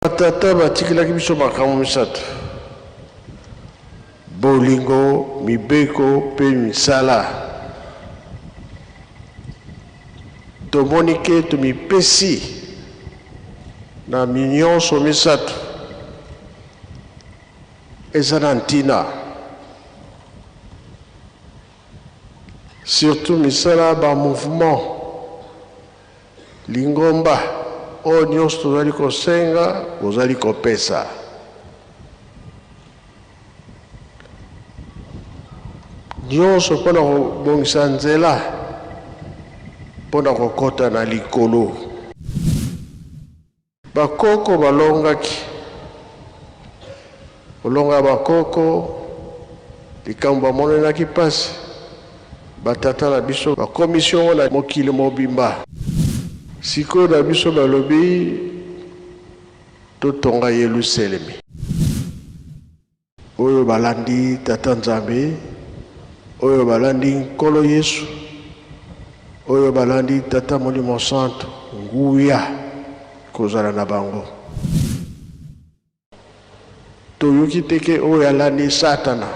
Batata batikelaki biso makambo misato, bolingo, mibeko mpe misala. Tomoni ke tomipesi na minyonso misato eza na ntina, surtout misala ba mouvement Lingomba oyo nyonso tozali kosenga, bozali kopesa. Nyonso mpo na kobongisa nzela mpo na kokota na likolo. Bakoko balongaki. Kolonga ya bakoko, likambo bamonelaki mpasi batata na biso, bakomisi yango na mokili mobimba. Sikoyo na biso balobi totonga Yeluselemi. Oyo balandi Tata Nzambe, oyo balandi Nkolo Yesu, oyo balandi Tata Molimo Santu, nguya kozala na bango. Toyoki te ke oyo alandi Satana.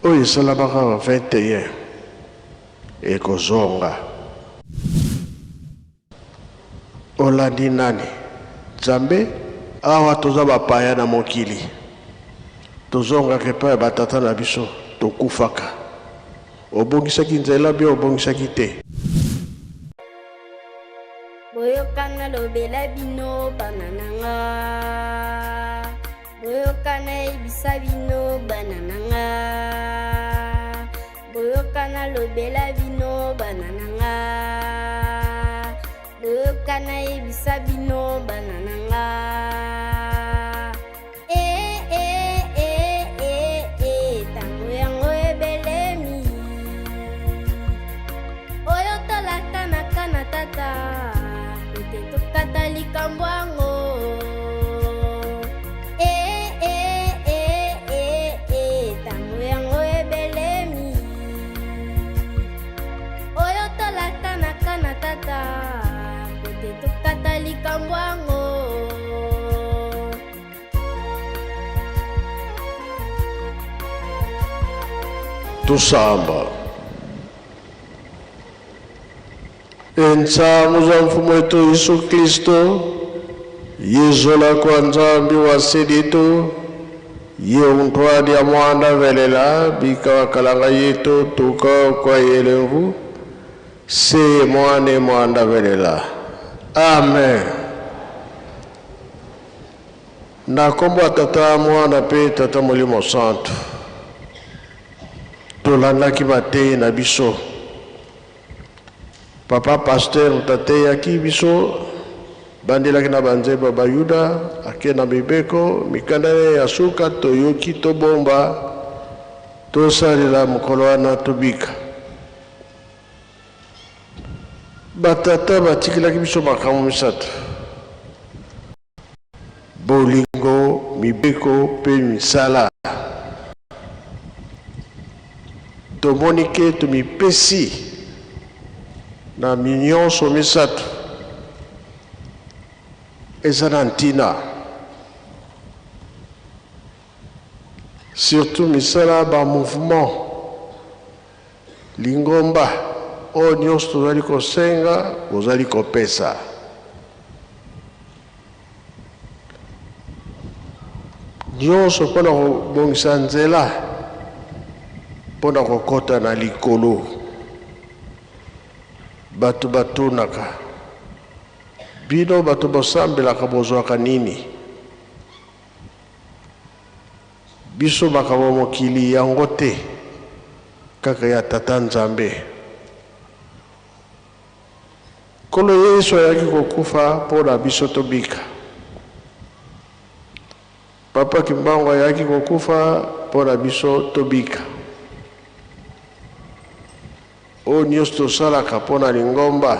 Oyo esalamaka ba 21 ekozonga. Olandi nani? Nzambe? Awa toza ba paya na mokili. Tozongaka epai ya ba tata na biso, tokufaka. Obongisaki nzela bien obongisaki te. Boyoka nalobela bino bana na nga, boyoka nayebisa bino bana na nga, boyoka nalobela bino bana na nga, boyoka nayebisa bino bana na nga. Eh, eh, eh, eh, eh, tango yango ebelemi oyo tolatanaka na tata ete tokata likambo yango. Eh, eh, eh, eh, eh, tango yango ebelemi oyo tolatanaka na tata ete tokata likambo yango. Tusamba. Entsamu za Mfumu wetu Yesu Kristo, yizola kwa Nzambi wa seditu, ye untwadi ya mwanda velela bika wakalanga yetu tuka kwa yelemvu se mwane mwanda velela. Amen. Na nkombo ya Tata, Mwana mpe Tata Molimo Santu, tolandaki mateyi na biso. Papa pasteur moto ateyaki biso, bandelaki na banzembo ya Bayuda, ake na mibeko, mikanda ye ya suka toyoki, tobomba, tosalela mokolo wana tobika. Batata batikelaki biso makambo misato. Bolingo, mibeko mpe misala. Tomoni ke tomipesi na minyonso misato eza na ntina. Surtout misala ba mouvement, lingomba oyo nyonso tozali kosenga bozali kopesa. Nyonso mpo na kobongisa nzela mpo na kokota na likolo. Bato batunaka, Bino bato bosambelaka bozwaka nini? Biso makambo mokili yango te, kaka ya Tata Nzambe. Nkolo Yesu ayaki kokufa mpo na biso tobika. Papa Kimbangu ayaki kokufa mpo na biso tobika. Oyo nyonso tosalaka mpo na lingomba,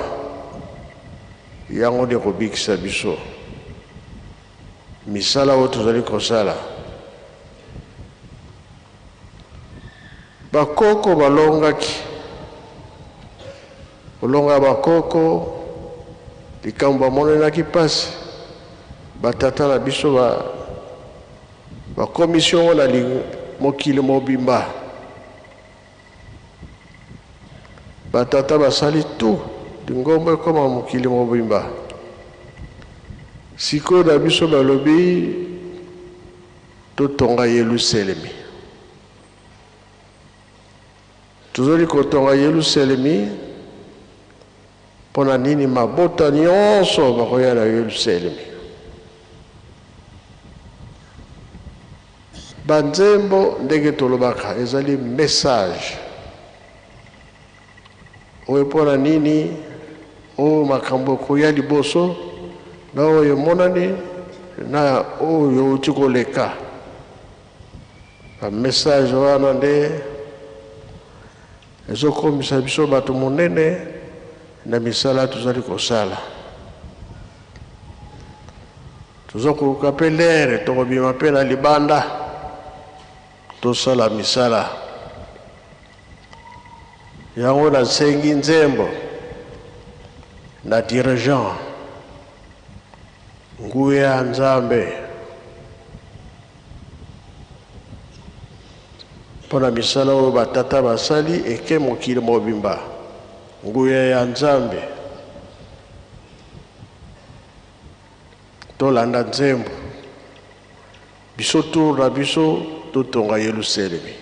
yango nde ekobikisa biso. Misala oyo tozali kosala. Bakoko balongaki. Kolonga ya bakoko, likambo bamonelaki mpasi. Batata na biso ba bakomisi yango na mokili mobimba. Batata basali tout lingomba ekoma mokili mobimba. Sikoyo na biso balobi totonga Yelusalemi. Tozali kotonga Yelusalemi mpo na nini mabota nyonso bakoya na Yelusalemi. Banzembo ndenge tolobaka ezali message oyo mpo na nini oyo makambo ekoya liboso na oyo emonani na oyo euti koleka. Ba message wana nde ezokomisa biso bato monene na misala tozali kosala. Toza koluka mpe lere tokobima mpe na libanda tosala misala yango. Nasengi nzembo na dirigeant nguya ya Nzambe mpo na misala oyo batata basali eke mokili mobimba. Nguya ya Nzambe, tolanda nzembo biso tour na biso totonga Yelusalemi.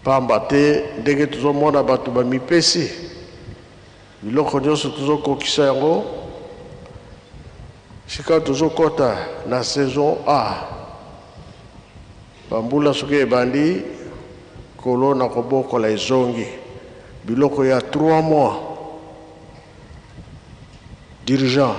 Pamba te ndenge tozomona bato bamipesi biloko nyonso, tozokokisa yango. Sika tozokɔta na saison A, bambula soki ebandi kolona, kobokola, ezongi biloko ya 3 mois. Dirigeant.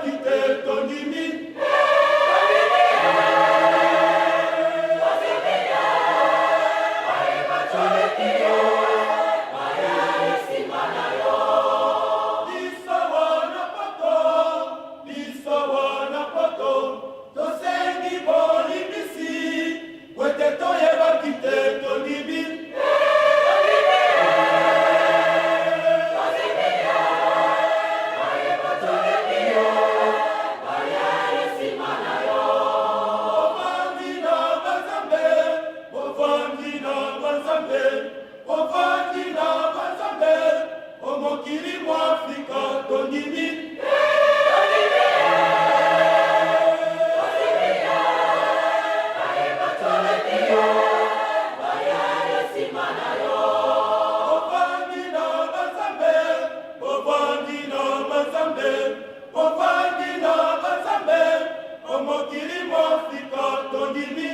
toyebaki te tondimi. Biso wana poto, biso wana poto, tosengi bolimbisi, pwete toyebaki te tondimi. Bovandi na banzambe, bovandi na banzambe, bovandi na banzambe, o mokili mwa Afrika tondimi. Bovandi na banzambe, bovandi na banzambe, bovandi na banzambe, o mokili mwa Afrika tondimi.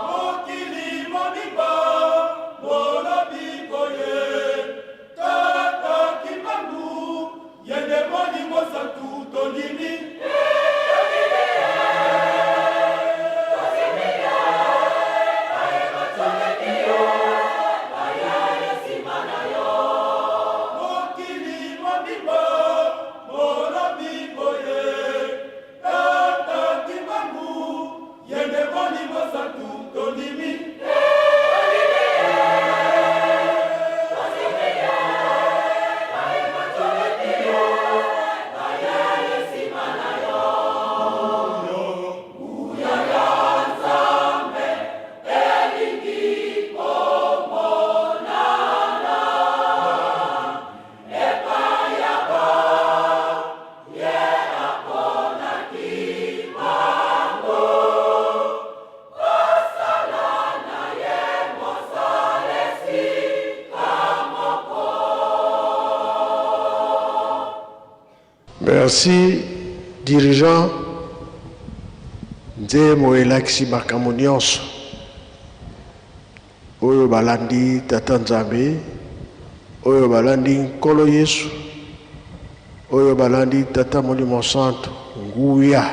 Mokili mobimba molobi boye, Tata Kimbangu ye nde Molimo Santu tondimi. Mokili mobimba molobi boye, Tata Kimbangu ye nde Molimo Santu tondimi. Merci dirigeant nzembo elakisi makambo nyonso oyo balandi tata Nzambe, oyo balandi Nkolo Yesu, oyo balandi tata Molimo Santu, nguya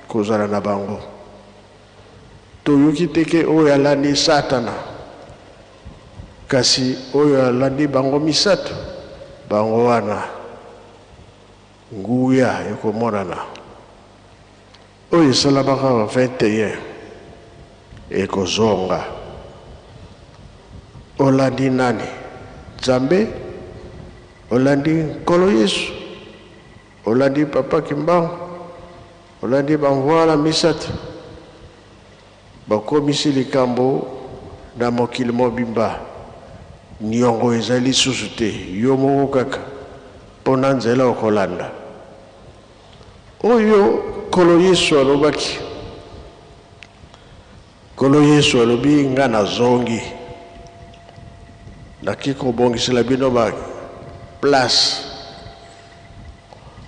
kozala na bango. Toyoki te ke oyo alandi Satana, kasi oyo alandi bango misato, bango wana nguya ekomonana. Oyo esalamaka 21 ekozonga. Olandi nani? Nzambe? Olandi Nkolo Yesu? Olandi Papa Kimbangu? Olandi bamvwala misato? Bakomisi likambo na mokili mobimba, niongo ezali lisusu te, yo moko kaka mpo na nzela okolanda. Oyo Nkolo Yesu alobaki. Nkolo Yesu alobi, nga nazongi, nake kobongisela bino ba place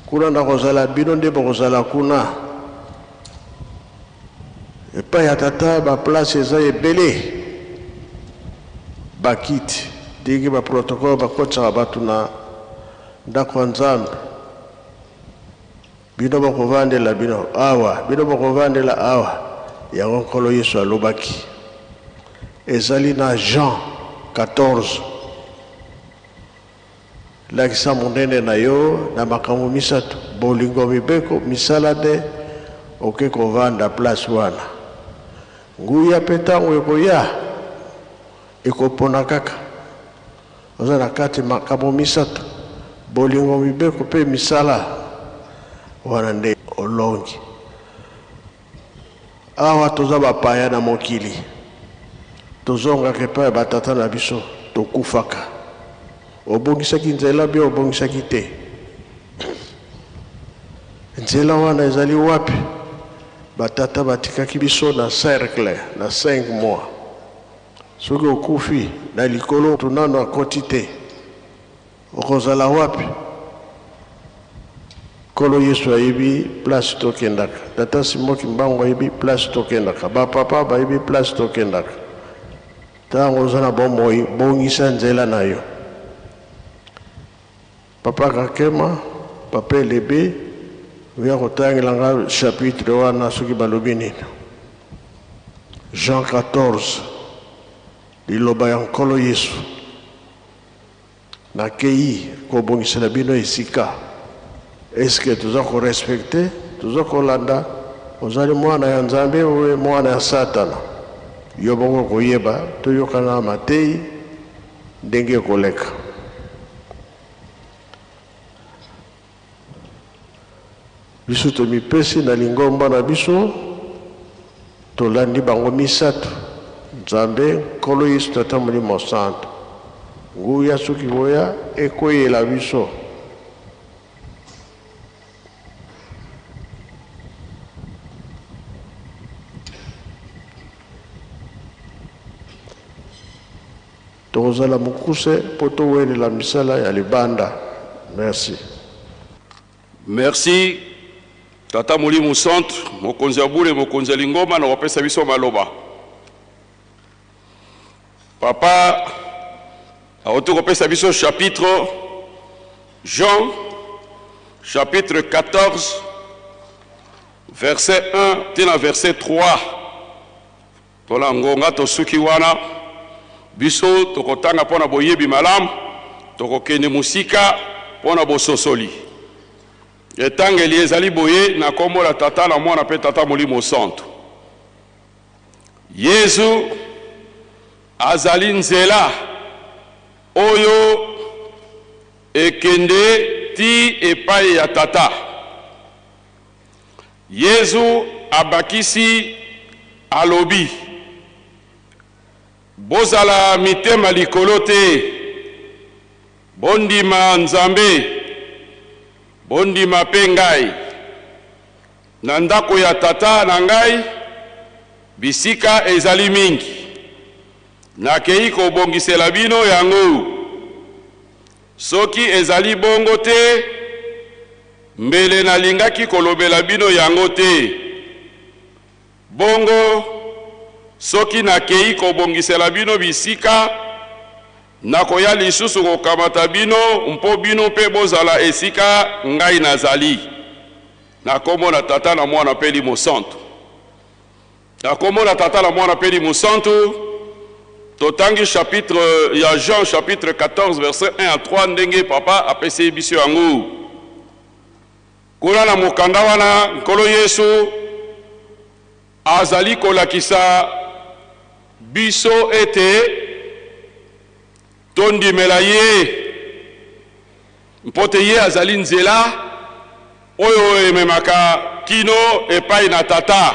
kuna, nakozala bino nde bokozala kuna epai ya tata. Ba place eza ebele, bakiti ndenge ba protocole bakotisaka bato na ndako ya Nzambe. Bino bokovandela bino awa, bino bokovandela awa. Yango Nkolo Yesu alobaki, ezali na Jean 14. Lakisa monene na yo na makambo misato: bolingo, mibeko, misala. Nde oke kovanda place wana, nguya mpe ntango ekoya ekopona kaka oza na kati makambo misato, bolingo, mibeko mpe misala. Wana nde olongi. Awa toza bapaya na mokili, tozongaka epai ya batata na biso, tokufaka. Obongisaki nzela bie, obongisaki te nzela wana ezali wapi? Batata batikaki biso na cercle na 5 mois. Soki okufi na likolo, tunano akoti te, okozala wapi? Nkolo Yesu ayebi place tokendaka. Tata Simon Kimbangu ayebi place tokendaka. Ba papa bayebi place tokendaka. Ntango oza na bomoi, bongisa nzela na yo. Papa Kakema, Papa Elebe, oya kotangela nga chapitre wana soki balobi nini. Jean 14, liloba ya Nkolo Yesu. Nakeyi kobongisela bino esika. Est ce que toza ko respecter, toza kolanda? Ozali mwana ya Nzambe ou mwana ya Satana? Yo moko okoyeba. Toyokana mateyi ndenge ekoleka. Biso tomipesi na lingomba na biso, tolandi bango misatu, Nzambe, Nkolo Yesu, Tata Molimo Santu. Nguya soki koya ekweyela biso. Tokozala mokuse mpo towelela misala ya libanda. Merci. Merci tata molimo santu mokonzi ya bule mokonzi ya lingomba na kopesa biso maloba. Papa auti kopesa biso chapitre Jean chapitre 14 verset 1 ti na verset 3. Mpo na ngonga tosuki wana, biso tokotanga mpo na boyebi malamu, tokokende mosika mpo na bososoli. Etangeli ezali boye, na nkombo na Tata na Mwana mpe Tata Molimo Santu. Yezu azali nzela oyo ekende ti epai ya Tata. Yezu abakisi alobi, Bozala mitema likolo te, bondima Nzambe, bondima mpe ngai. Na ndako ya Tata na ngai bisika ezali mingi, nakei kobongisela bino yango. Soki ezali bongo te, mbele nalingaki kolobela bino yango te. Bongo, soki nakei kobongisela bino bisika, nakoya lisusu kokamata bino mpo bino mpe bozala esika ngai nazali. Na kombo na Tata, na Mwana mpe Elimo Santu. Na kombo na Tata, na Mwana mpe Elimo Santu, totangi chapitre ya Jean chapitre 14 verset 1 à 3 ndenge papa apesi biso yango. Kuna na mokanda wana Nkolo Yesu azali kolakisa biso ete tondimela ye mpo te ye azali nzela oyo ememaka kino epai na Tata,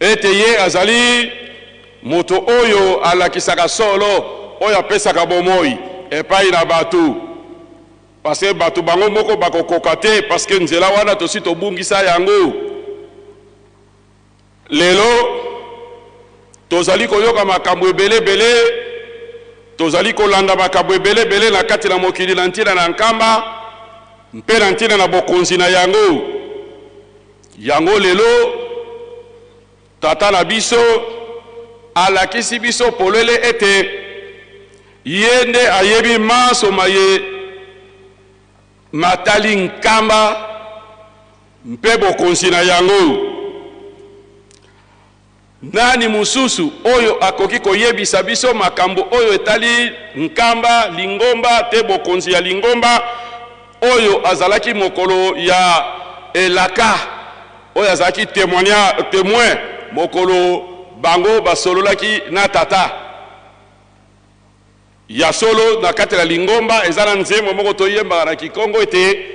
ete ye azali moto oyo alakisaka solo, oyo apesaka bomoi epai na bato, parce que bato bango moko bakokoka te, parce que nzela wana tosi tobungisa yango. Lelo tozali koyoka makambo ebele ebele, tozali kolanda makambo ebele ebele na kati na mokili na ntina na Nkamba mpe na ntina na bokonzi na yango. Yango lelo Tata na biso alakisi biso polele ete ye nde ayebi manso maye matali Nkamba mpe bokonzi na yango. Nani mosusu oyo akoki koyebisa biso makambo oyo etali Nkamba, lingomba, te bokonzi ya lingomba, oyo azalaki mokolo ya elaka, oyo azalaki temoin mokolo bango basololaki na Tata? Ya solo, na kati na lingomba eza na nzembo moko toyembaka na Kikongo ete,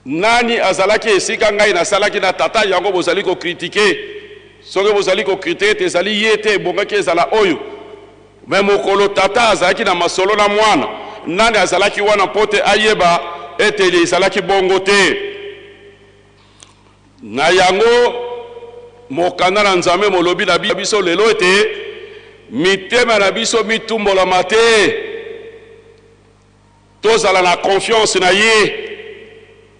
Nani azalaki esika ngai nasalaki na Tata? Yango bozali ko critiquer. Soki bozali ko critiquer ete ezali ye te, ebongaki ezala oyo. Mais mokolo Tata azalaki na masolo na Mwana, nani azalaki wana mpo te ayeba ete ezalaki bongo te? Na yango, mokanda na Nzambe molobi na biso lelo ete mitema na biso mitumbolama te. Tozala na confiance na ye.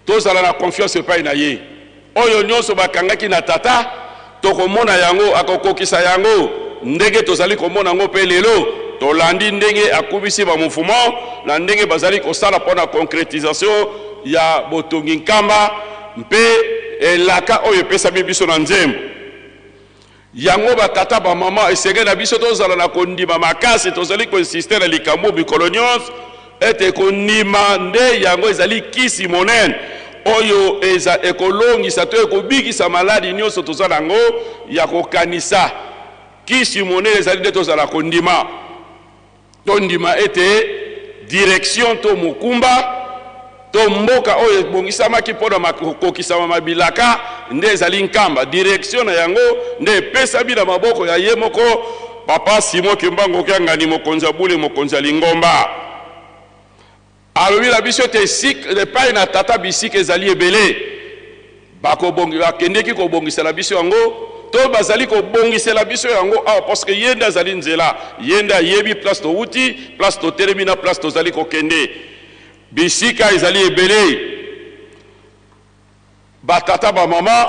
Tozala na confiance epai na ye. Oyo nyonso bakangaki na Tata, tokomona yango, akokokisa yango ndenge tozali komona yango mpe lelo. Tolandi ndenge akumisi ba mouvement na ndenge bazali kosala mpo na concretisation ya botongi Nkamba mpe elaka oyo epesami biso na nzembo. Yango ba tata ba mama esengeli na biso tozala na kondima makasi. Tozali ko insister na likambo mikolo nyonso ete kondima nde yango ezali kisi monene oyo eza ekolongisa to ekobikisa maladi nyonso toza na yango ya kokanisa. Kisi monene ezali nde tozala kondima. Tondima ete direction to mokumba to mboka oyo ebongisamaki mpo na kokokisama ma bilaka nde ezali Nkamba. Direction na yango nde epesami na maboko ya ye moko Papa Simon Kimbangu Kiangani, mokonzi ya bule, mokonzi ya lingomba. Alobi na biso ete epai na Tata bisika ezali ebele. Bakendeki kobongisela biso yango, to bazali kobongisela biso yango awa, parce que ye nde azali nzela, ye nde ayebi place towuti, place totelemi na place tozali kokende. Bisika ezali ebele. Ba tata ba mama,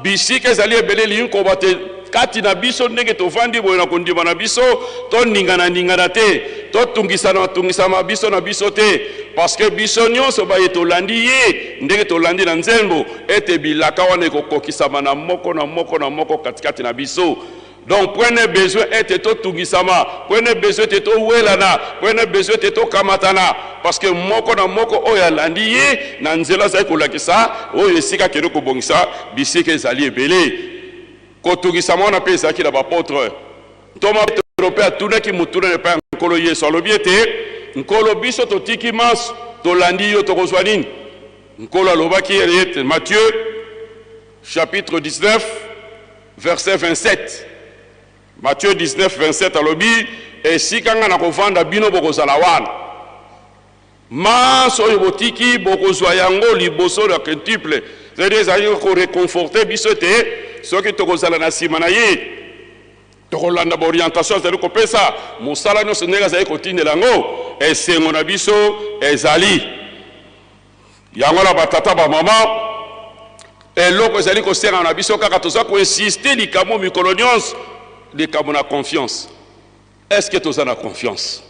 bisika ezali ebele elingi koloba te kati na biso ndenge tovandi boye na kondima na biso, toningana ningana te, totungisana tungisama biso na biso te, parce que biso nionso baye tolandi ye ndenge tolandi na nzembo ete bilaka wana ekokokisama na moko na moko na moko katikati na biso. Donc point n'est besoin ete totungisama, point n'est besoin ete towelana, point n'est besoin ete tokamatana, parce que moko na moko oyo alandi ye na nzela azali kolakisa oyo esika akende kobongisa bisika ezali ebele. Kotungisama wana mpe ezalaki na bapotre. Ntoma Petelo mpe atunaki motuna epai ya Nkolo Yesu, alobi ete, Nkolo, biso totiki manso, tolandi yo, tokozwa nini? Nkolo alobaki ete, Matthieu chapitre 19 Verset 27, Matthieu 19, 27 alobi, Esika ngai nakovanda, bino bokozala wana. Manso oyo botiki, bokozwa yango liboso na quintuple. C'est-à-dire ezali ko reconforter biso ete soki tokozala na nsima na ye, tokolanda ba orientation azali kopesa, mosala nyonso ndenge azali kotindela yango, esengo na biso ezali. Yango wana ba tata ba mama, eloko ezali kosenga na biso kaka toza ko insister likambo mikolo nyonso, likambo na confiance. Est-ce que toza na confiance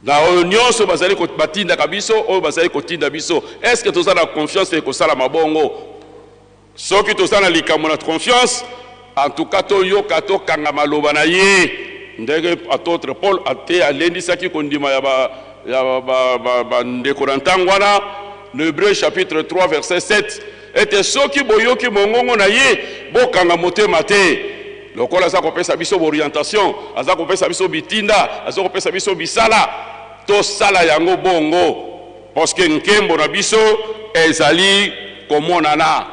na oyo nyonso bazali batindaka biso, oyo bazali kotinda biso? Est-ce que toza na confiance ekosalama bongo? Soki toza na likambo na confiance, en tout cas toyoka, tokanga maloba na ye, ndenge apotre Paul ate alendisaki kondima ya ba ya ba, ba, ba ndeko na ntango wana, na Hebreu chapitre 3 verset 7, ete soki boyoki mongongo na ye, bokanga motema te. Lokola aza kopesa biso orientation, aza kopesa biso bitinda, aza kopesa biso bisala, tosala yango bongo. Parce que nkembo na biso ezali komonana.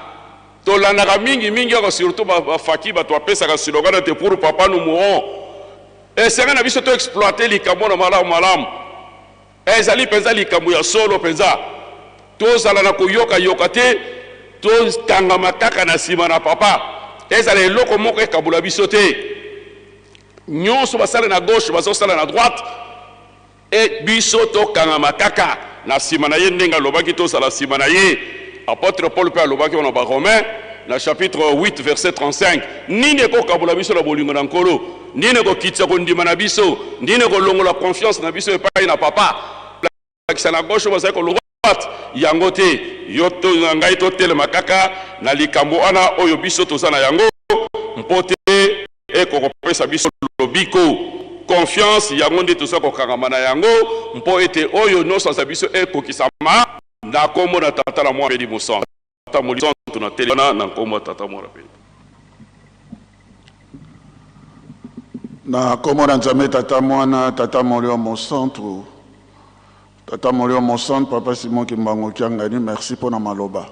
Tolandaka mingi mingi awa surtout ba faki bato bapesaka slogan ete pour papa nous mourons. Esenga na biso to exploiter likambo na malamu malamu. Ezali mpenza likambo ya solo mpenza. Tozala na koyoka yoka te, tokangama kaka na nsima na papa. Ezala eloko moko ekabola biso te. Nyonso basala na gauche, bazosala na droite. Et biso tokangama kaka na sima na ye ndenge alobaki tozala sima na ye. Apotre Paul pe alobaki wana ba Romains na chapitre 8 verset 35, nini ekokabola biso na bolingo na Nkolo? Nini ekokitisa kondima na biso? Nini ekolongola confiance na biso epai na Papa? Lakisa na gauche bazali kolongola droite yango te. Yo to na ngai totelema kaka na likambo wana oyo biso toza na yango mpo te ekokopesa biso lobiko. Confiance yango nde toza kokangama na yango mpo ete oyo nyonso aza biso ekokisama na nkombo na Tata na Mwana mpe Elimo Santu. Tata Molimo Santu na telema na nkombo ya Tata Mwana mpe Na nkombo na Nzambe Tata Mwana Tata Molimo Mosantu. Tata Molimo Mosantu, Papa Simon Kimbangu Kiangani, merci mpo na maloba.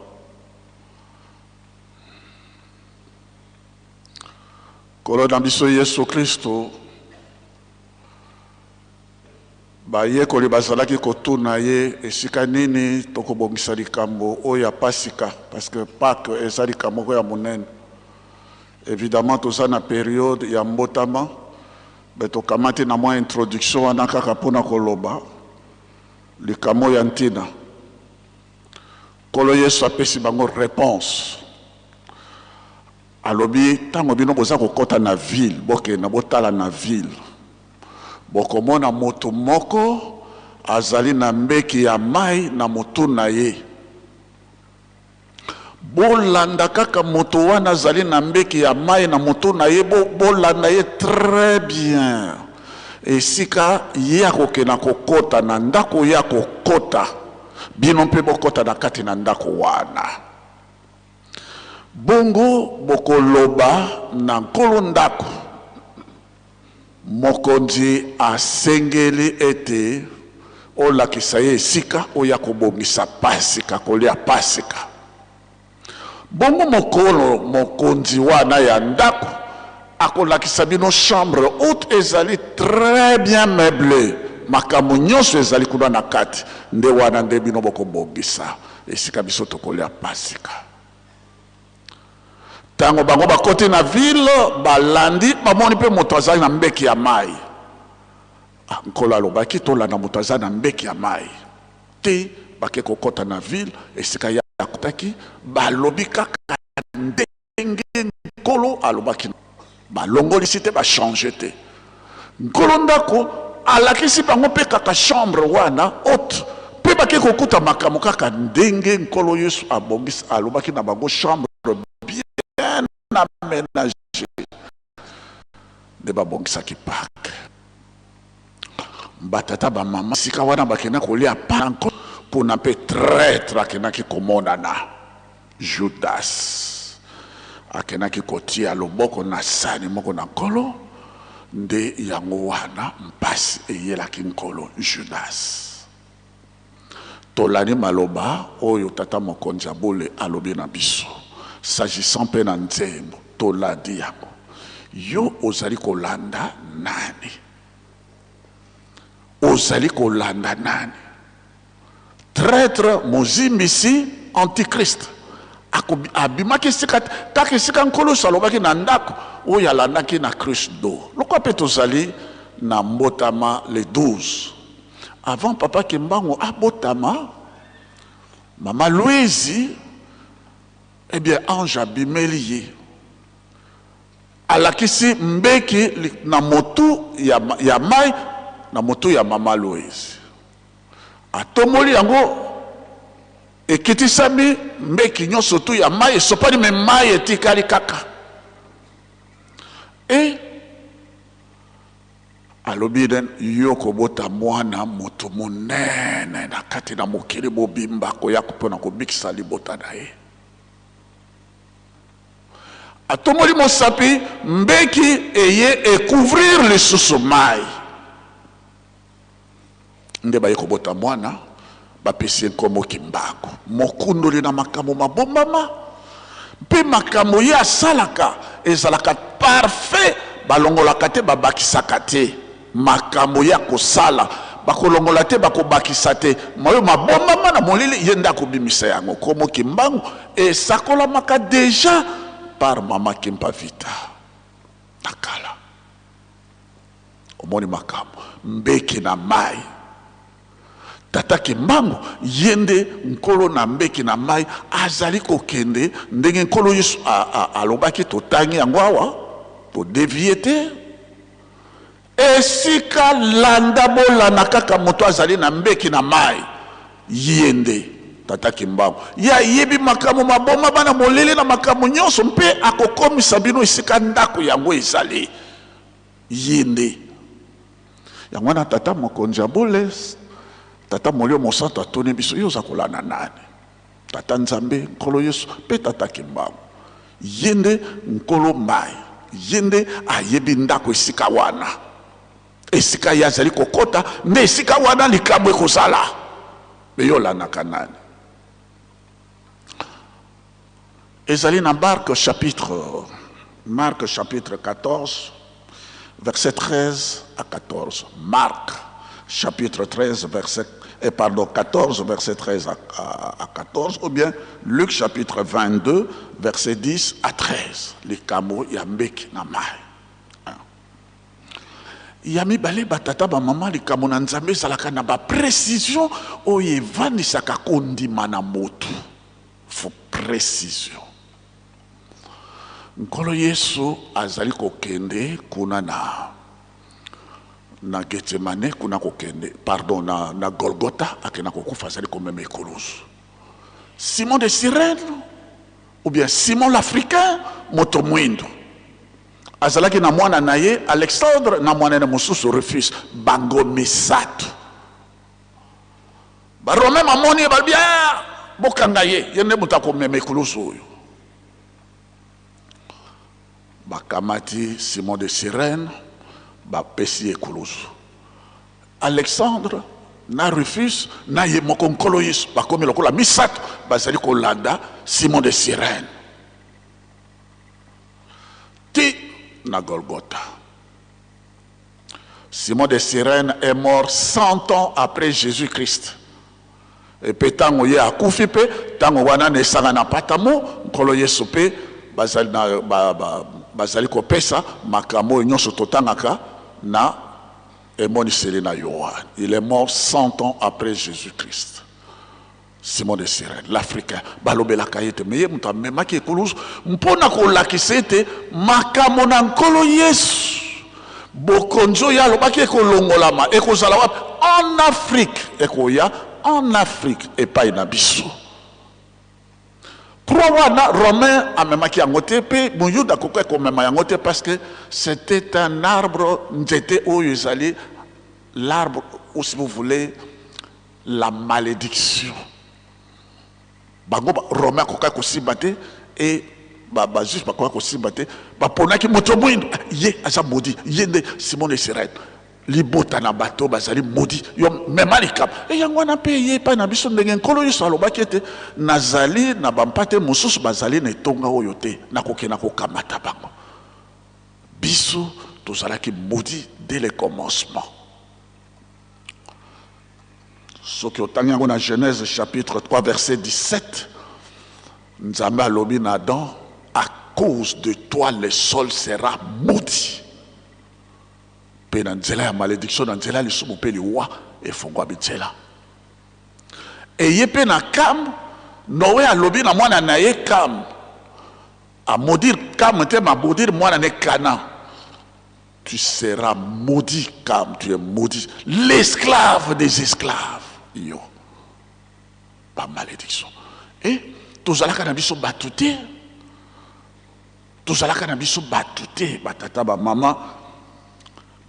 Nkolo na biso Yesu Kristo, bayekoli bazalaki kotuna ye esika nini tokobongisa likambo oyo ya Pasika, parce que Pâques eza likambo moko ya monene. Evidemment toza na periode ya mbotama, mais tokamati na mwa introduction wana kaka mpo na koloba likambo ya ntina. Nkolo Yesu apesi bango reponse. Alobi, ntango bino boza kokɔta na ville, bokenda botala na ville, bokomona moto moko azali na mbeki ya mai na motu na ye. Bolanda kaka moto wana azali na mbeki ya mai na motu na ye, bolanda ye très bien. Esika ye akokenda kokɔta na ndako, ye akokɔta, bino mpe bokɔta na kati na ndako wana. Bongo bokoloba na nkolo ndako, mokonzi asengeli ete olakisa ye esika oyo akobongisa pasika, kolia pasika. Bongo mokolo mokonzi wana ya ndako akolakisa bino chambre haute ezali très bien meublé, makambo nyonso ezali kuna na kati, nde wana nde bino bokobongisa esika biso tokolia pasika. Ntango bango bakoti na ville, balandi, bamoni mpe moto azali na mbeki ya mai. Ah, Nkolo alobaki tolanda moto aza na mbeki ya mai te. Bake kokɔta na ville esika ye akotaki, balobi kaka ndenge Nkolo alobaki, balongolisi te, bachange te. Nkolo ndako alakisi bango mpe kaka chambre wana haute, mpe bake kokuta makambo kaka ndenge Nkolo Yesu abongisi, alobaki na bango, chambre bien aménagée. Nde babongisaki Pâques. Batata bamama sika wana bakenda kolia panko kuna, mpe traître akendaki komonana, Judas akendaki kotia loboko na sani moko na Nkolo. Nde yango wana mpasi eyelaki Nkolo Judas. Tolandi maloba oyo tata mokonzi ya bule alobi na biso, s'agissant mpe na nzembo tolandi yango. Yo ozali kolanda nani? Ozali kolanda nani? Traître, mozimbisi, antichrist abimaki esika kaka esika Nkolo Yesu alobaki na ndako oyo alandaki na cruche d'eau. Lokola mpe tozali na mbotama le 12, avant papa Kimbangu abotama, mama Louise, eh bien, ange abimeli ye, alakisi mbeki na motu ya mai na motu ya mama Louise. Atomboli yango, ekitisami mbeki nyonso tu ya mai, esopani, me mai etikali kaka. E alobi yo kobota mwana moto monene na kati na mokili mobimba, koya mpona kobikisa libota na ye. Atomboli mosapi, mbeki eye ecouvrir lisusu mai. Nde baye kobota mwana, bapesi ye nkombo Kimbangu, mokundoli na makambo mabombama, mpe makambo ye asalaka ezalaka parfait, balongolaka te, babakisaka te. Makambo ye akosala, bakolongola te, bakobakisa te. Mayo mabombama na molili, ye nde akobimisa yango. Nkombo Kimbangu esakolamaka deja par mama Kimpa Vita na kala. Omoni makambo mbeki na mai, tata Kimbangu ye nde nkolo na mbeki na mai, azali kokende ndenge Nkolo Yesu alobaki. Totangi yango awa, todevie te. Esika landa, bolanda kaka moto azali na mbeki na mai, ye nde tata Kimbangu. Ye ayebi makambo maboma bana molili na makambo nyonso, mpe akokomisa bino esika ndako yango ezali. Ye nde yango wana tata mokonzi ya bule, tata Molio Mosantu atuni biso: yo oza kolanda nani? Tata Nzambe Nkolo Yesu mpe tata Kimbangu. Ye nde nkolo mai, ye nde ayebi ndako esika wana, esika ye azali kokɔta, nde esika wana likambo ekozala. Me yo olandaka nani? Ezali na Marc chapitre 14, verset 13 à 14. Marc chapitre 13, verset, eh, pardon, 14, verset 13 à 14, ou bien Luc chapitre 22, verset 10 à 13. Likambo ya mbeki na mai. Ya mibale, batata bamama, likambo na Nzambe ezalaka na baprécision oyo evandisaka kondima na motu. Precision. Nkolo Yesu azali kokende kuna na na Gethsemane, kuna kokende, pardon, na, na Golgotha, akenda kokufa, azali komema ekulusu. Simon de Cyrène ou bien Simon l'Africain, moto mwindo, azalaki na mwana na ye Alexandre na mwana na mosusu Rufus, bango misato. Ba Romains bamoni ye, balobi, ah, bokanga ye, ye nde moto akomema ekulusu oyo. Bakamati Simon de Cyrène, bapesi ye ekulusu. Alexandre na Rufus na ye moko Nkolo Yesu bakomi lokola misato bazali kolanda Simon de Cyrène ti na Golgotha. Simon de Cyrène est mort 100 ans après Jésus-Christ. Mpe ntango ye akufi, mpe ntango wana na esanga na Patamo, Nkolo Yesu mpe bazali, na, ba, ba, bazali kopesa makambo oyo nyonso totangaka na Emoniseli na Yoane. Il est mort 100 ans après Jésus-Christ. Simon de Cyrène, l'Africain, balobelaka ye te, me ye moto amemaki ekulusu mpo na kolakisa ete makambo na Nkolo Yesu, bokonzi oyo alobaki ekolongolama, ekozala wapi? En Afrique, ekoya en Afrique epai na biso. Croix wana Romain amemaki yango te, mpe Moyuda akokaki komema yango te, parce que c'était un arbre, nzete oyo ezali l'arbre, ou si vous voulez, la malédiction. Bango ba Romain akokaki kosimba te, et ba ba juif bakokaki kosimba te, baponaki moto mwindo, ye aza maudit, ye nde Simon de Cyrène. Libota na bato bazali maudit, yo mema likambo. E yango wana mpe eye epai na biso ndenge Nkolo Yesu alobaki ete nazali na bampate mosusu bazali na etonga oyo te, nakokenda kokamata bango. Biso tozalaki maudit dès le commencement. Soki otangi yango na Genèse chapitre 3 verset 17, Nzambe alobi na Adam, à cause de toi le sol sera maudit. Mpe na nzela ya malédiction, na nzela ya lisumu mpe liwa efongwami nzela. Eye mpe na Kam, Noe alobi na mwana na ye Kam, a maudire Kam te, ma maudire mwana ne Canaan. Tu seras maudit, Kam, tu es maudit, l'esclave des esclaves. Yo, ba malédiction. Et tozalaka na biso bato te, tozalaka na biso bato te, ba tata ba mama,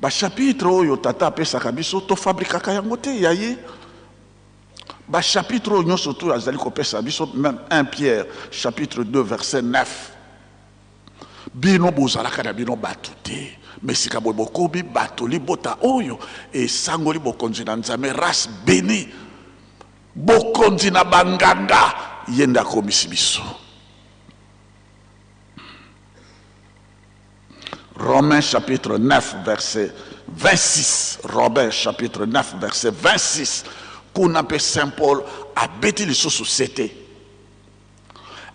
ba chapitre oyo tata apesaka biso tofabrikaka yango te, ya ye. Ba chapitre oyo nyonso tu azali kopesa biso, même 1 Pierre chapitre 2 verset 9. Bino bozalaka na bino bato te, me sika boye bokomi bato, libota oyo esangoli bokonzi na Nzambe, race bénie, bokonzi na banganga, ye nde akomisi biso. Romains chapitre 9 verset 26, Romains chapitre 9 verset 26, kuna mpe Saint Paul abeti lisusu sete.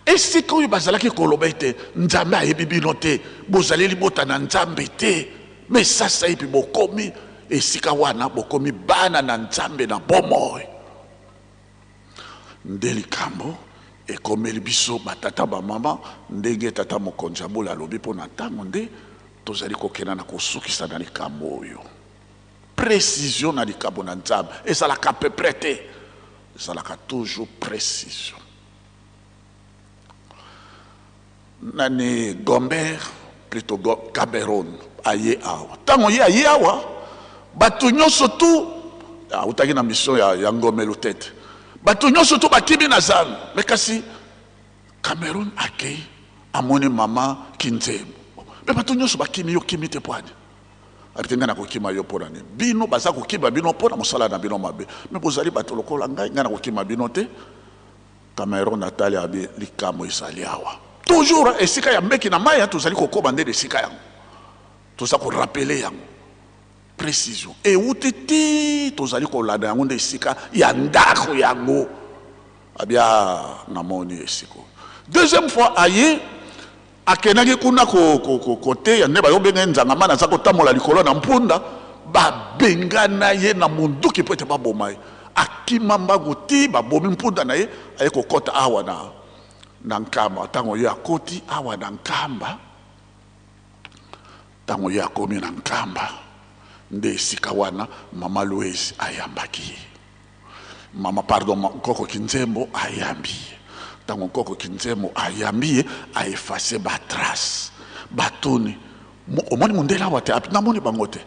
Esika oyo bazalaki koloba ete Nzambe ayebi bino te, bozali libota na Nzambe te, me sasaipi bokomi esika wana, bokomi bana na Nzambe na bomoi. Nde likambo ekomeli biso batata bamama, ndenge tata mokonzi ya bula alobi mpo na ntango nde tozali kokenda na kosukisa na likambo oyo. Precision na likambo na Nzambe ezalaka à peu près te, ezalaka toujours precision. Nani Gomber plutôt Cameroun aye awa, ntango ye aye awa bato nyonso tu autaki na mission ya Ngombe Lutete, bato nyonso tu bakimi na zando, me kasi Cameroun akei amoni mama Kinzembo, me bato nyonso bakimi, yo kimi te pwani? Ate ngai nakokima yo mpo na nini? Bino baza kokima bino mpo na mosala na bino mabe, me bozali bato lokola ngai, ngai nakokima bino te. Cameroun atali abi likambo ezali awa toujours esika ya mbeki na mai, tozali kokoba nde na esika yango, toza korapele yango précision euti ti tozali kolanda yango nde esika ya ndako yango. Abia namoni esika. Deuxième fois aye akendaki kuna koteya nde bayobenga ye nzanga aza kotambola likolo na mpunda, babengana ye na munduki mpo ete baboma ye. Akima mbangu ti babomi mpunda na ye, aye kokɔta awa na Na Nkamba, ntango ye akoti awa na Nkamba, ntango ye akomi na Nkamba, nde esika wana Mama Louise ayambaki ye. Mama, pardon, Nkoko Kinzembo ayambi ye. Ntango Nkoko Kinzembo ayambi ye, a effacer ba traces. Batuni, omoni mundele awa te? Namoni bango te.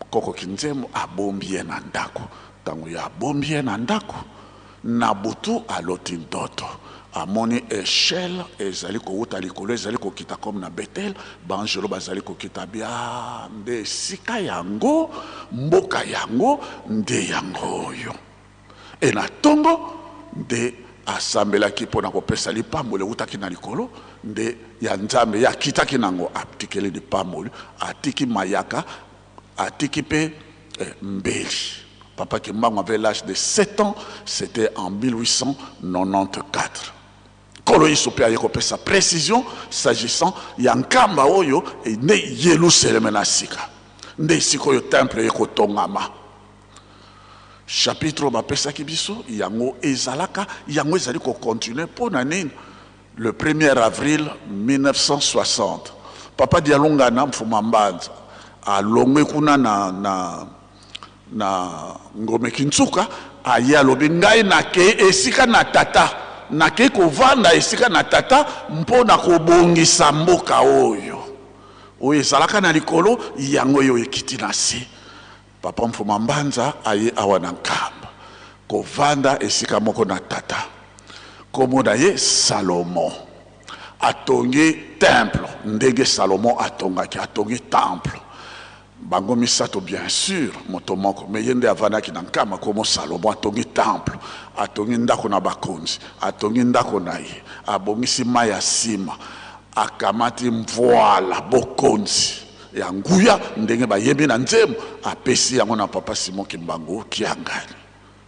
Nkoko Kinzembo abombi ye na ndako. Ntango ye abombi ye na ndako, na butu aloti ndoto. Amoni echelle ezali kowuta likolo ezali kokita comme na Bethel, ba angelo bazali kokita bia nde esika yango, mboka yango nde yango oyo. Et na tongo nde asambelaki pona kopesa lipamboli ewutaki na likolo nde ya Nzambe ye akitaki na yango, atikeli lipamboli, atiki mayaka, atiki pe mbeli. Papa Kimbangu avait l'age de 7 ans, c'etait en 1894. Nkolo Yesu pe aye kopesa precision s'agissant ya Nkamba oyo nde Yeluseleme na sika, nde esika oyo temple eye kotongama. Chapitre oyo bapesaki biso yango ezalaka, yango ezali ko continuer po na nini? Le premier avril 1960, Papa Dialungana Mfuma Mbanza alongwe kuna na, na, na Ngome Kinsuka, aye alobi, ngai nakei esika na Tata, nakei kovanda esika na Tata mpo na kobongisa mboka oyo. Oyo ezalaka na likolo, yango oyo ekiti na se. Papa Mfuma Mbanza aye awa na Nkamba kovanda esika moko na tata. Kombo na ye Salomon. Atongi temple ndenge Salomon atongaki, atongi temple. Bango misato bien sur moto moko mais ye nde avandaki na Nkamba kombo Salomon atongi temple, atongi ndako na bakonzi, atongi ndako na ye, abongisi mayi ya sima, akamati mvuala, bokonzi. ya nguya ndenge bayembi na nzembo apesi yango na papa Simon Kimbangu Kiangani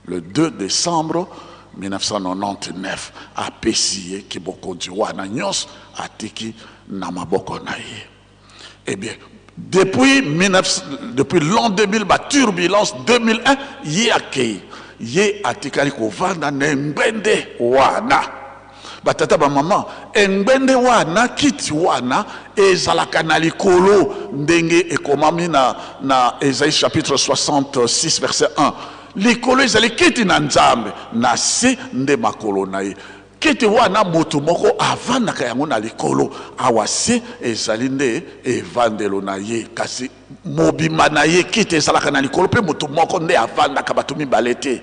le 2 decembre 1999 apesi ye kibokonzi wana nyonso atiki na maboko na ye. Eh bien, depuis 19, depuis l'an 2000 ba turbulence 2001 ye akei ye atikali kovanda na engbende wana. Ba tata ba maman, engbende wana, kiti wana ezalaka na likolo ndenge ekomami na na Esaïe chapitre 66 verset 1. Likolo ezali kiti na Nzambe, na se nde makolo na ye. Kiti wana moto moko avandaka yango na likolo, awa se ezali nde evandelo na ye. Kasi mobimba na ye kiti ezalaka na likolo mpe moto moko nde avandaka, bato mibale te.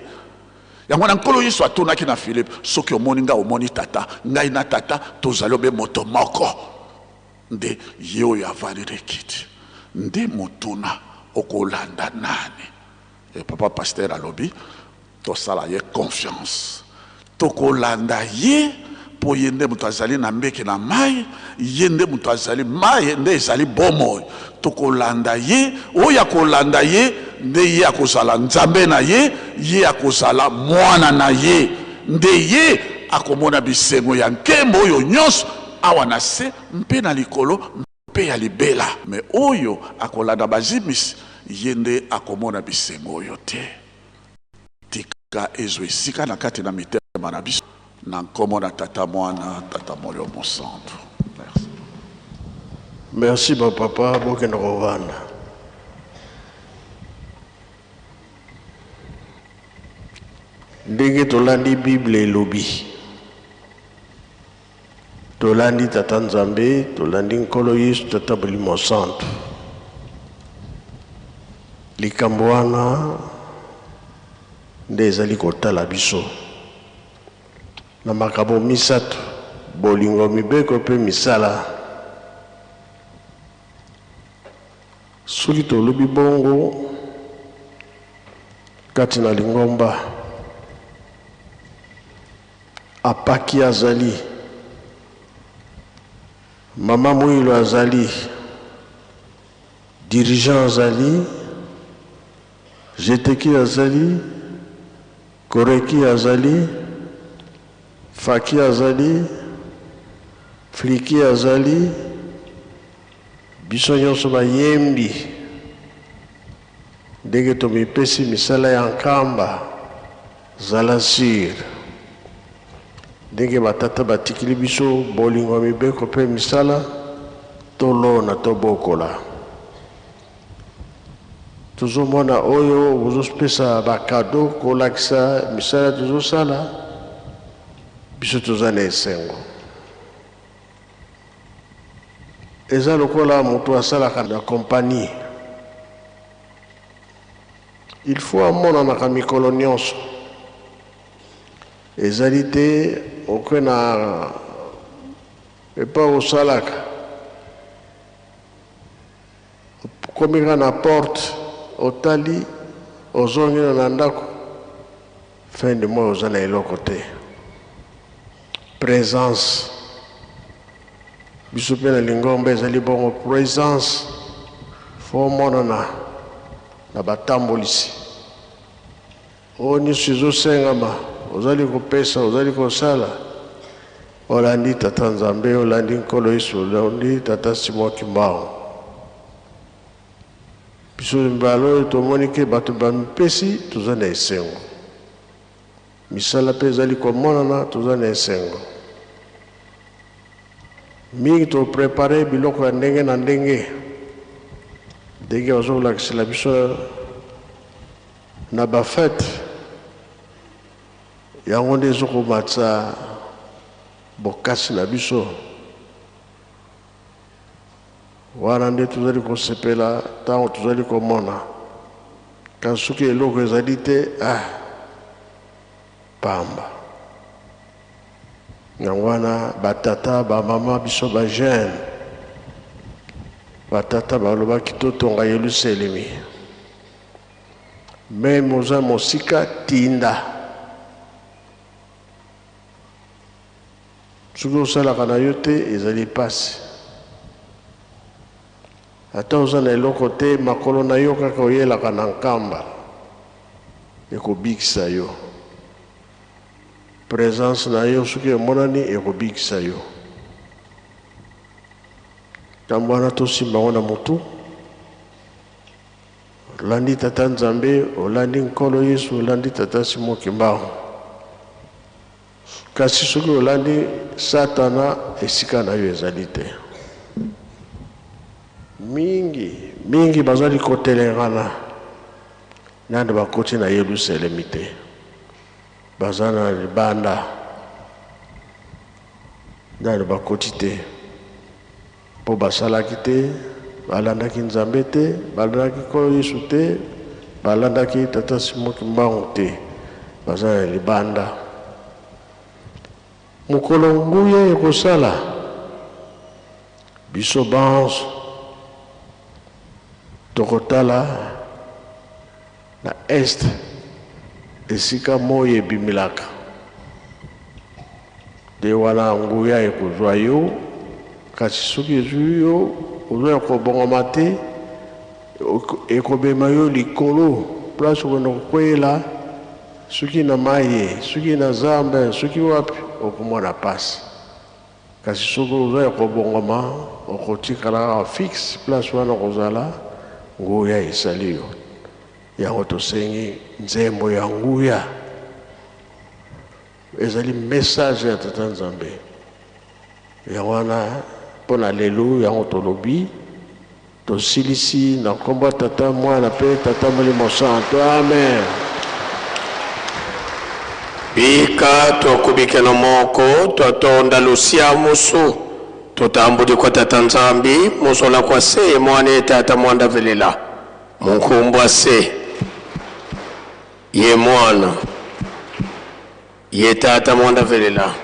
Yango wana Nkolo Yesu atunaki na Filipe, Soki omoni ngai, omoni Tata. Ngai na Tata tozali obe moto moko. Nde ye oyo avandi na ekiti. Nde motuna, okolanda nani? E papa pasteur alobi, tosala ye confiance. Tokolanda ye mpo ye nde moto azali na mbeki na mai, ye nde moto azali mai nde ezali bomoi. Tokolanda ye, oyo akolanda ye nde ye akozala Nzambe na ye, ye akozala mwana na ye, nde ye akomona bisengo ya nkembo oyo nyonso awa na se mpe na likolo mpe ya libela. Mais oyo akolanda bazimisi, ye nde akomona bisengo oyo te. Tika ezwa esika na kati na mitema na biso, na nkombo na Tata, Mwana, Tata Molimo Mosantu. Merci. Merci ba papa, bokende kovanda. Ndenge tolandi Bible elobi, tolandi Tata Nzambe, tolandi Nkolo Yesu, Tata Molimo Santu. Likambo wana nde ezali kotala biso na makabo misato, bolingo, mibeko mpe misala. Soki tolobi bongo kati na lingomba, Apaki azali, Mama Muilu azali, dirigeant azali, Jeteki azali, Koreki azali, Faki azali, Fliki azali, biso nyonso bayembi ndenge tomipesi misala ya Nkamba, zala sur. Ndenge batata batikili biso bolingo ya mibeko mpe misala, tolona tobokola. Tozomona oyo bozopesa ba cadeau kolakisa misala tozosala, biso toza na esengo. Eza lokola moto asalaka na compagnie, il faut amonanaka mikolo nyonso. Ezali te oke na epai osalaka, okomi kaka na porte otali, ozongi na ndako, fin du mois oza na eloko te. Presence, biso mpe na lingomba ezali bongo, presence fo omonana na batambolisi oyo nyonso ezosengama, ozali kopesa, ozali kosala, olandi Tata Nzambe, olandi Nkolo Yesu, olandi Tata Simon Kimbangu. Biso mbala oyo tomoni ke bato bamipesi, toza na esengo. Misala mpe ezali komonana, toza na esengo mingi. Toprépare biloko ya ndenge na ndenge, ndenge bazokolakisela biso na bafêtes, yango nde ezokomatisa bokasi na biso. Wana nde tozali kosepela ntango tozali komona. Kasi soki eloko ezali te, ah, pamba. Yango wana batata, bamama, biso bajeunes, batata balobaki totonga Yelusalemi. Même oza mosika, tinda. Soki osalaka na yo te, ezali mpasi. Ata oza na eloko te, makolo na yo kaka oyelaka na Nkamba, ekobikisa yo. Présence na yo soki emonani, ekobikisa yo. Ntango wana tosimba yango na motu. Olandi Tata Nzambe, olandi Nkolo Yesu, olandi Tata Simon Kimbangu. Kasi soki olandi Satana, esika na yo ezali te. Mingi mingi bazali kotelengana, nani bakoti na Yelusalemi te, baza na libanda, nani bakoti te, mpo basalaki te, balandaki Nzambe te, balandaki Nkolo Yesu te, balandaki Tata Simon Kimbangu te, baza na libanda. Mokolo nguya ekosala biso banso tokotala na est, esika moi ebimelaka, nde wana nguya ekozwa yo. Kasi soki ezwi yo, ozwa ya kobongama te, ekobema yo likolo, place okende kokweyela, soki na mai, soki na zamba, soki wapi, okomona pasi. Kasi soki oza ya kobongama, okotikala kaka fixe place wana, kozala nguya esali yo. Yango tosengi nzembo ya nguya, ezali message ya Tata Nzambe. Yango wana mpo na lelo yango tolobi, tosilisi na nkombo ya Tata, Mwana mpe Tata Molimo Santo. Amen. Bika twakubikena moko, twatonda lusia musu, tutambudi kwa Tata Nzambi musola kwa se mwana ye Tata mwanda velela munkumbwa se ye mwana ye Tata mwanda velela.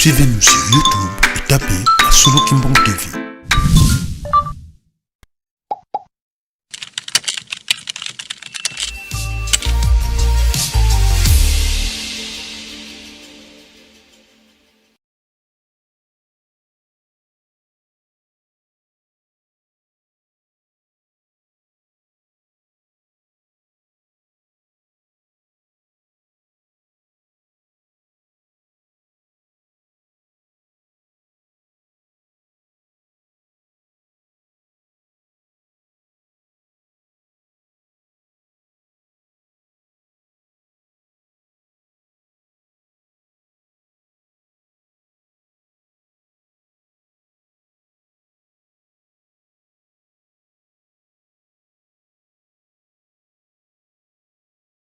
Suivez-nous sur YouTube et tapez Solo Kimbangu TV.